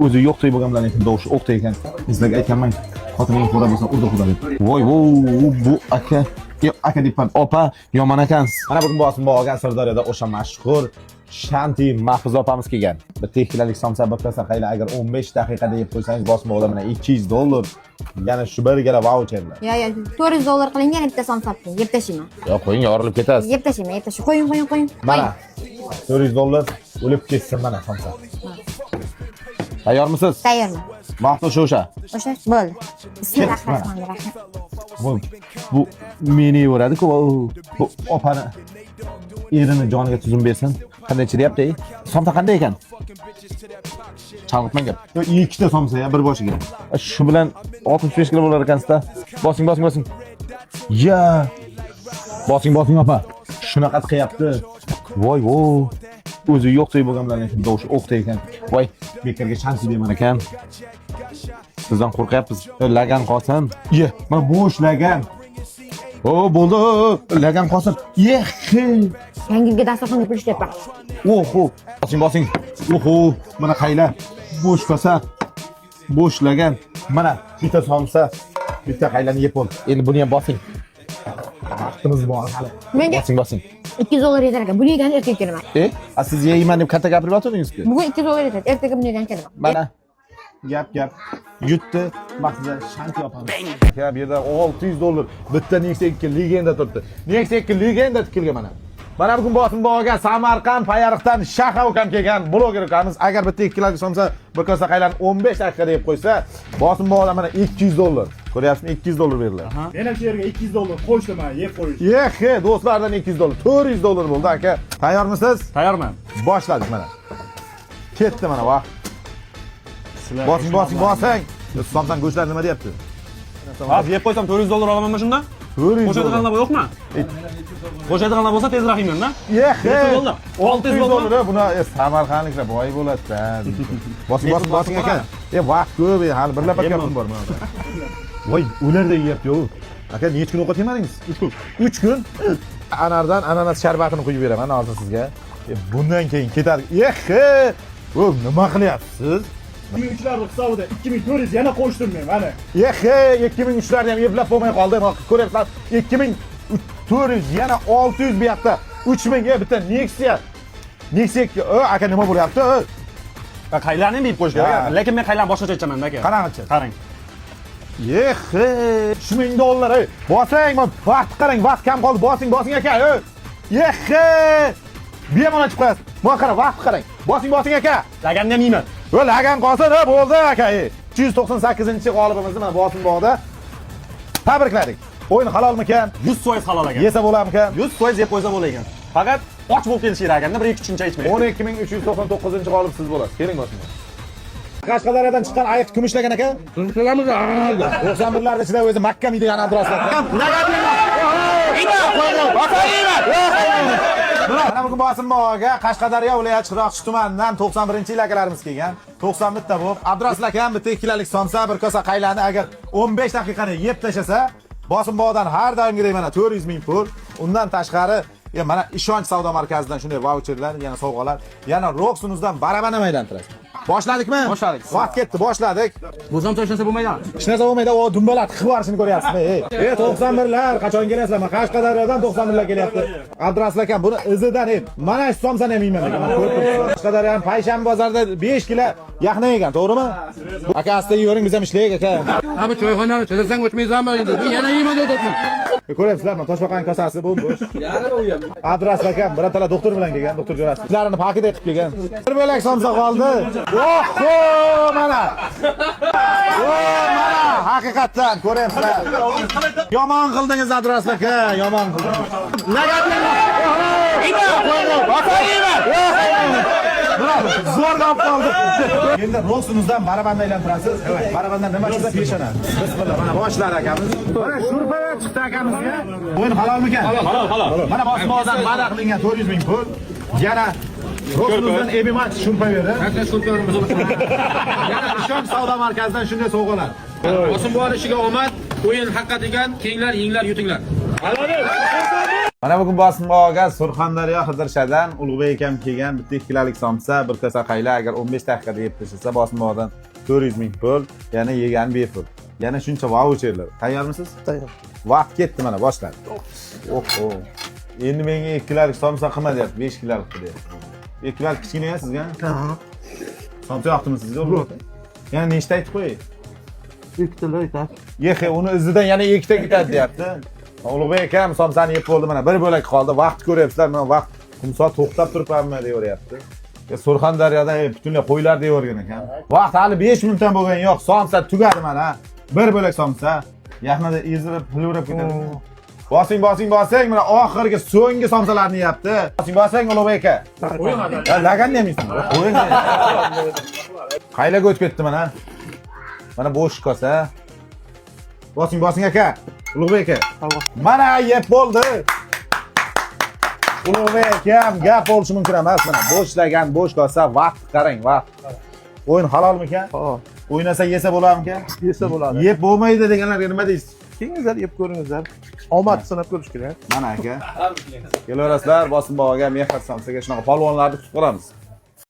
O'zi yo'qday bo'lgan bilan lekin tovushi o'qday ekan. Sizlarga aytganman, xotining xudo bo'lsa, urdi xudo deb. Voy, vo, bu aka, yo'q, aka deyapman, opa, yomon ekansiz. Mana bugun Bosimboq Sirdaryoda o'sha mashhur Shanti Mahfuza opamiz kelgan. Bitta ikkilalik somsa, bir kosa qayla agar 15 daqiqada yeb qo'ysangiz, Bosimboqda mana 200 dollar, yana shu bir gala vaucherlar. Yo, 400 dollar qiling, yana bitta somsa olib keling. Yeb tashlayman. Yo'q, qo'ying, yorilib ketasiz. Yeb tashlayman, yeb tashlayman. Qo'ying, qo'ying, qo'ying. Mana 400 dollar o'lib ketsin, mana somsa. Tayyormisiz? Tayyorman. Vaqt o'sha o'sha. O'sha bo'ldi. Bismillahirrohmanirrohim. Bu meni yeveradi-ku. Bu opani erini joniga tuzum bersin. Qanday chiryapti, ey? Somsa qanday ekan? Chalg'itmang gap. Yo, ikkita somsa ya bir boshiga. Shu bilan 65 kilo bo'lar ekansizda. Bosing, bosing, bosing. Ya. Bosing, bosing, opa. Shunaqa qilyapti. Voy, vo. O'zi yo'qday bo'lgan bilan lekin tovushi o'qday ekan. Voy, bekorga shansi berman ekan. Sizdan qo'rqyapmiz. Lagan qolsin. Ye, mana bo'sh lagan. O, bo'ldi, lagan qolsin. Yexi. Yangi yilga dasturxonga pul ishlayapman. Oho. Bosing, bosing. Oho, mana qayla. Bo'sh kosa. Bo'sh lagan. Mana bitta somsa, bitta qaylani yeb bo'ldi. Endi buni ham bosing. Vaqtimiz bor hali. Menga Bosing, bosing. 200 dollar yetar ekan. Buni yegan ertaga kelaman. E, a siz yeyman deb katta gapirib yotdingiz-ku. Bugun 200 dollar yetadi. Ertaga buni yegan kelaman. Mana gap gap yutdi Mahfuza Shanti opamiz. Aka, bu yerda 600 dollar bitta Nexia 2 legenda turibdi. Nexia 2 legenda tikilgan mana. Mana bugun Bosimboqga Samarqand Payariqdan Shaha ukam kelgan, bloger ukamiz. Agar bitta ikkilarga somsa, bir kosa qaylarni 15 daqiqada yeb qo'ysa, Bosimboqdan mana 200 dollar. Ko'ryapsizmi? 200 dollar beriladi. Men ham shu yerga 200 dollar qo'shdim, ha, yeb qo'yish. Yehe, do'stlardan 200 dollar, 400 dollar bo'ldi, aka. Tayyormisiz? Tayyorman. Boshladik mana. Ketdi mana vaqt. Bosing, bosing, bosing. Somsan go'shtlar nima deyapti? Hozir yeb qo'ysam, 400 dollar olamanmi shunda? 400 dollar. Qo'shadiganlar yo'qmi? Qo'shadiganlar bo'lsa, tezroq yeyman-da. Yehe. 400 dollar. 600 dollar. Buni samarqandliklar boy bo'ladi-da. Bosing, bosing, bosing, aka. Vaqt ko'p, hali bir lapat gapim bor mana. Voy, ularda yeyapti-ku. Aka, necha kun ovqat yemadingiz? 3 kun. 3 kun. Anardan ananas sharbatini quyib beraman hozir sizga. Bundan keyin ketadi. Yehe. Bu nima qilyapsiz? 2003lar hisobida 2400 yana qo'shdim men, mana. Yehe, 2003larni ham eplab bo'lmay qoldi. Mana ko'ryapsizlar, 2400, yana 600 bu yoqda. 3000 ga bitta Nexia. Nexia, o, aka, nima bo'lyapti? O? Qaylarni ham yeb qo'yish kerak. Ha. Lekin men qaylarni boshqacha ichaman, aka. Qanaqa? Qarang. Yehe, 3000 dollar. Ey, bosing, mana vaqt qarang, vaqt kam qoldi. Bosing, bosing, aka. Ey. Yehe. Bemalol chiqib qo'yasiz. Mana qarang, vaqt qarang. Bosing, bosing, aka. Laganni ham yeyman. Yo, lagan qolsin, ha, bo'ldi, aka. Ey. 398 g'olibimizni mana Bosimboqda tabrikladik. O'yin halolmikan? 100% halol ekan. Yesa bo'larmikan? 100% yeb qo'ysa bo'lar ekan. Faqat och bo'lib kelish kerak ekanda, bir ikki tushuncha ichmay. 12 399 g'olib siz bo'lasiz. Keling, Bosimboq. Qashqadaryodan chiqqan ayiq kumushlagan aka. 91larda ichida o'zi mahkam yeydigan Abduraslan. Mana bugun Bosimboqga Qashqadaryo viloyati Chiroqchi tumanidan 91-yil akalarimiz kelgan. 91 ta bo'lib, Abdurasul akam bitta ikkilalik somsa, bir kosa qaylani agar 15 daqiqani yeb tashlasa, Bosimboqdan har doimgidek mana 400 ming pul, undan tashqari mana Ishonch savdo markazidan shunday vaucherlar, yana sovg'alar, yana Roxsunuzdan baraban ham aylantirasiz. Boshladikmi? Boshladik. Vaqt ketdi, boshladik. Bu somsa hech narsa bo'lmaydi. Hech narsa bo'lmaydi, o dumbalat qilib yuborishini ko'ryapsizmi? Ey, ey 91lar qachon kelasizlar? Mana Qashqadaryodan 91lar kelyapti. Abdurasul akam buni izidan, ey, mana shu somsani ham yeyman degan. Mana ko'rib turibsiz. Qashqadaryoning payshanba bozorida 5 kilo yaxna yegan, to'g'rimi? Aka, asta yeyvering, biz ham ishlaylik, aka. Abi, choyxonani chidarsang o'chmaysanmi endi? Men yana yeyman deyapman. Ko'ryapsizlar, mana toshbaqaning kosasi bo'm-bo'sh. Abdurasul akam birato'la doktor bilan kelgan, doktor jo'rasi. Ishlarini pakidek qilib kelgan. Bir bo'lak somsa qoldi. Oho, mana. O, mana haqiqatdan ko'ryapsizlar. Yomon qildingiz, Abdurasul aka, yomon qildingiz. Nima? Zo'rg'a olib qoldi. Endi Rosunuzdan barabanni aylantirasiz. Barabandan nima chiqsa, peshona. Bismillah, mana boshlar akamiz. Mana shurpalar chiqdi akamizga. O'yin halolmikan? Halol, halol. Mana Bosimboqdan va'da qilingan 400 ming pul. Yana Rosunuzdan Ebimax shurpa berdi. Yana Ishonch savdo markazidan shunday sovg'alar. Bosimboq ishiga omad, o'yin haqqa degan, kenglar, yenglar, yutinglar. Halol. Mana bugun Bosimboga Surxondaryo Xidirshadan Ulug'bek akam kelgan bitta 2 kilolik somsa, bir kosa qayla agar 15 daqiqada yeb tashlasa Bosimbodan 400 ming pul, yana yegani bepul. Yana shuncha vaucherlar. Tayyormisiz? Tayyor. Vaqt ketdi mana boshladi. Oho. Endi menga 2 kilolik somsa qilma deyapti, 5 kilolik qil deyapti. 2 kilolik kichkina ya sizga? Somsa yoqdimi sizga? Ulug'bek aka? Yana nechta aytib qo'yay? Ikkitalar yetar. Yehe, uni izidan yana ikkita ketadi deyapti. Ulug'bek akam somsani yeb bo'ldi mana bir bo'lak qoldi. Vaqt ko'ryapsizlar, mana vaqt qumsoat to'xtab turibmanmi deyaveryapti. Ya Surxondaryodan butunlay qo'ylar deyavergan ekan. Vaqt hali 5 minutdan bo'lgan yo'q, somsa tugadi mana. Bir bo'lak somsa. Yaxnada ezilib, pilurab ketadi. Bosing, bosing, bosing. Mana oxirgi so'nggi somsalarni yeyapti. Bosing, bosing Ulug'bek aka. Ya lagan yemaysan. Qo'ying. Qaylarga o'tib ketdi mana. Mana bo'sh kosa. Bosing, bosing aka. Ulug'bek aka. Mana yeb bo'ldi. Ulug'bek akam gap bo'lishi mumkin emas mana. Bo'shlagan bo'sh kosa, vaqt qarang, vaqt. O'yin halolmikan? Halol. O'ynasa yesa bo'larmikan? Yesa bo'ladi. Yeb bo'lmaydi deganlarga nima deysiz? Kelingizlar, yeb ko'ringizlar. Omad sinab ko'rish kerak. Mana aka. Kelaverasizlar, Bosimboga, Mehr somsaga shunaqa polvonlarni kutib qolamiz.